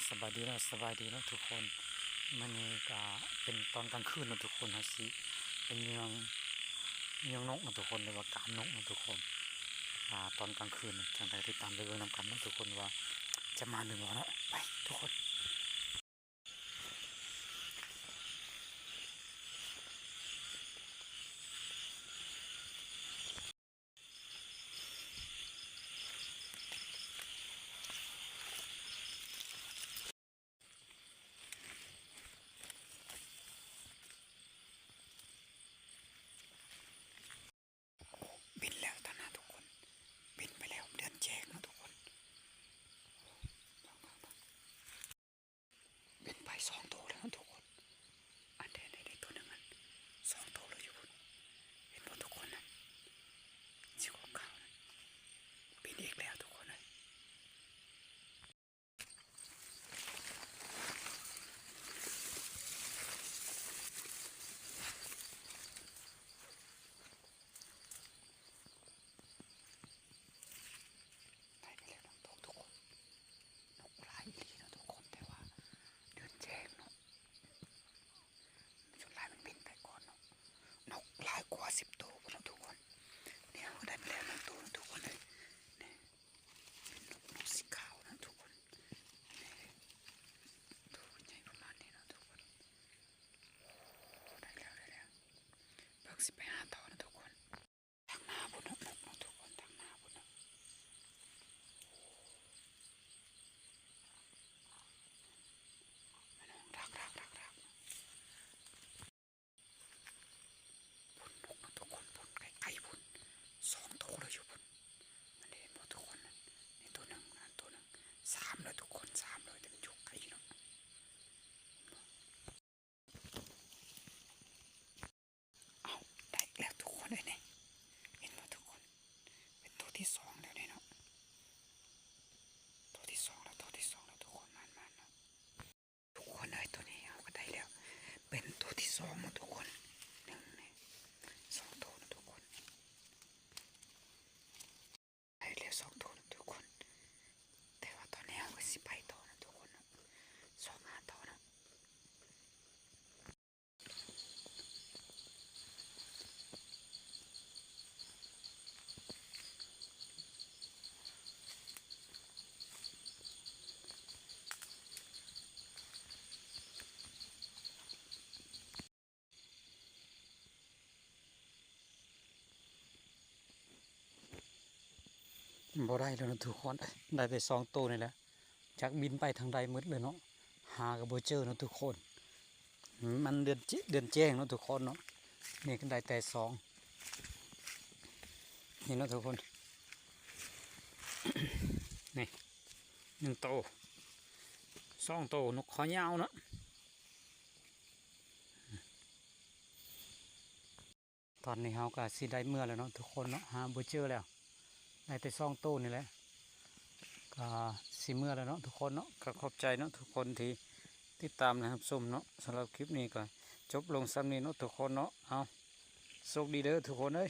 ສະບາຍດີເນາະ ສະບາຍດີເນາະທຸກຄົນ. ມື້ນີ້ກະເປັນຕອນກາງຄືນເນາະທຸກຄົນ ເຮົາຊິໄປເຍືອງ ເຍືອງນົກເນາະທຸກຄົນ ຫຼືວ່າການນົກເນາະທຸກຄົນ. ອາ ຕອນກາງຄືນຈັ່ງໃດ ຕິດຕາມໄປເບິ່ງນຳກັນເນາະທຸກຄົນ ວ່າຈະມາຫຼືບໍ່ເນາະ. ໄປທຸກຄົນ. ບິນແລ້ວຕອນໜ້າທຸກຄົນ ບິນໄປແລ້ວ ເດືອນແຈ້ງເນາະທຸກຄົນ. ເຫັນໄປສອງໂຕແລ້ວທຸກຄົນ. ອັນໃດໆ ໂຕໜຶ່ງນັ້ນ ສອງໂຕເລີຍຢູ່ພຸ້ນ. ເຫັນບໍ່ທຸກຄົນນັ້ນ ສີຂາວໆນັ້ນ ບິນອີກແລ້ວທຸກຄົນເອີຍ. ໄດ້ໄປແລ້ວໜຶ່ງໂຕທຸກຄົນ. ນົກຫຼາຍອີ່ຫຼີເນາະທຸກຄົນ ແຕ່ວ່າເດືອນແຈ້ງເນາະ ສ່ວນຫຼາຍມັນບິນໄປກ່ອນເນາະ. ນົກຫຼາຍກວ່າສິບໂຕພຸ້ນເນາະທຸກຄົນ. ນີ້ເຮົາກໍໄດ້ມາແລ້ວໜຶ່ງໂຕເນາະທຸກຄົນເອີຍ. ນີ້ເປັນນົກ ນົກສີຂາວເນາະທຸກຄົນ. ນີ້ໂຕໃຫຍ່ປະມານນີ້ເນາະທຸກຄົນ. ໂອ້ ໄດ້ແລ້ວ ໄດ້ແລ້ວ. ເບິ່ງ ຊິໄປຫາຕໍ່ເນາະທຸກຄົນ. ທາງໜ້າພຸ້ນເນາະ ນົກເນາະທຸກຄົນ ທາງໜ້າພຸ້ນເນາະ. ໂອ້ ມັນຮ້ອງຮັກໆໆໆ ພຸ້ນນົກເນາະທຸກຄົນ ພຸ້ນໄກໆພຸ້ນ ສອງໂຕເລີຍຢູ່ພຸ້ນ. ມັນເຫັນບໍ່ທຸກຄົນ? ນີ້ໂຕໜຶ່ງ ນັ້ນໂຕໜຶ່ງ ສາມແລ້ວທຸກຄົນ ສາມແລ້ວ ແຕ່ມັນຢູ່ໄກເນາະ. ເອົ້າ ໄດ້ແລ້ວທຸກຄົນເອີຍ ນີ້ ເຫັນບໍ່ທຸກຄົນ? ເປັນໂຕທີສອງແລ້ວນີ້ເນາະ ໂຕທີສອງແລ້ວ ໂຕທີສອງແລ້ວທຸກຄົນ. ໝານໆເນາະທຸກຄົນເອີຍ. ໂຕນີ້ເຮົາກໍໄດ້ແລ້ວ ເປັນໂຕທີສອງເນາະທຸກຄົນ. ໜຶ່ງ ນີ້ ສອງໂຕເນາະທຸກຄົນ. ໄດ້ແລ້ວສອງໂຕເນາະທຸກຄົນ. ແຕ່ວ່າຕອນນີ້ເຮົາກໍຊິໄປຕໍ່ເນາະທຸກຄົນເນາະ ຊອກຫາຕໍ່ເນາະ. ບໍ່ໄດ້ແລ້ວເນາະທຸກຄົນ ໄດ້ແຕ່ສອງໂຕນີ້ແຫຼະ. ຈັກບິນໄປທາງໃດໝົດເລີຍເນາະ ຫາກໍບໍ່ເຈີເນາະທຸກຄົນ. ມັນເດືອນ ເດືອນແຈ້ງເນາະທຸກຄົນເນາະ. ນີ້ກໍໄດ້ແຕ່ສອງ ນີ້ເນາະທຸກຄົນ. ນີ້ໜຶ່ງໂຕ ສອງໂຕ ນົກຄໍຍາວເນາະ. ຕອນນີ້ເຮົາກໍຊິໄດ້ເມືອແລ້ວເນາະທຸກຄົນເນາະ ຫາບໍ່ເຈີແລ້ວ ໄດ້ແຕ່ສອງໂຕນີ້ແຫຼະ ກໍຊິເມືອແລ້ວເນາະທຸກຄົນເນາະ. ກໍຂອບໃຈເນາະທຸກຄົນທີ່ຕິດຕາມ ແລະ ຮັບຊົມເນາະ. ສຳລັບຄລິບນີ້ກໍຈົບລົງສ່ຳນີ້ເນາະທຸກຄົນເນາະ. ເອົາ ໂຊກດີເດີທຸກຄົນເອີຍ.